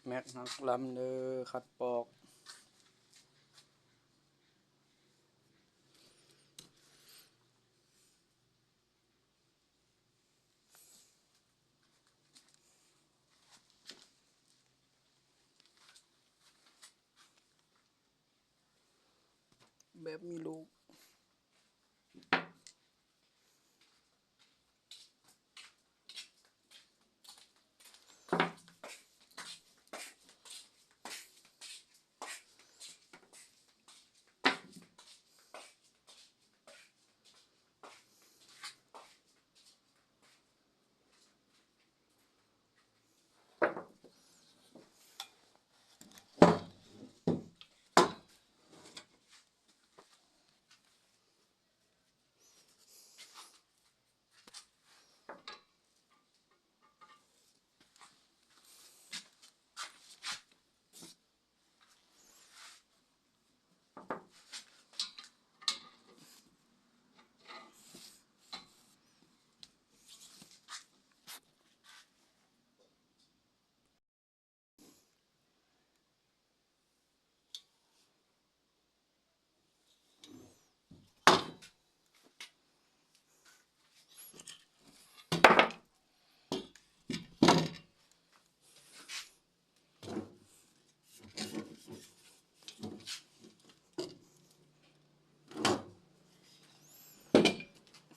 ແມັກຮັກລຳເດີ ຄັດປອກ. ແບບມີລູກ.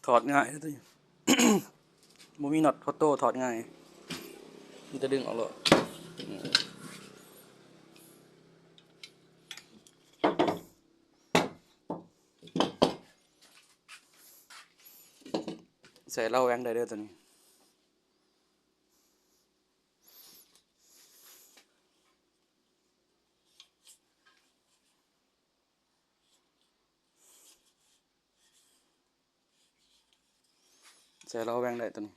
ຖອດງ່າຍເດ້ ບໍ່ມີນັອດອອໂຕ້ ຖອດງ່າຍ ມີແຕ່ດຶງອອກໂລດ. ໃສ່ເລົາແຫວ່ງໄດ້ເດີໂຕນີ້. ໃສ່ເລົາແຫວ່ງໄດ້ໂຕນີ້.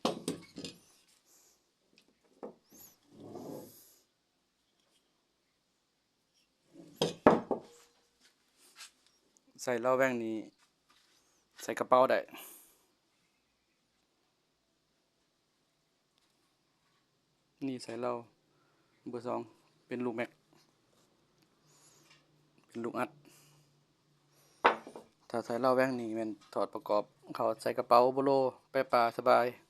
ໃສ່ເລົາແຫວ່ງນີ້ ໃສ່ກະເປົາໄດ້. ນີ້ໃສ່ເລົາເບີສອງ ເປັນລູກແມັກ ເປັນລູກອັດ. ຖ້າໃສ່ເລົາແຫວ່ງນີ້ແມ່ນຖອດປະກອບເຂົ້າໃສ່ກະເປົາໂບໂລ ໄປປ່າສະບາຍ.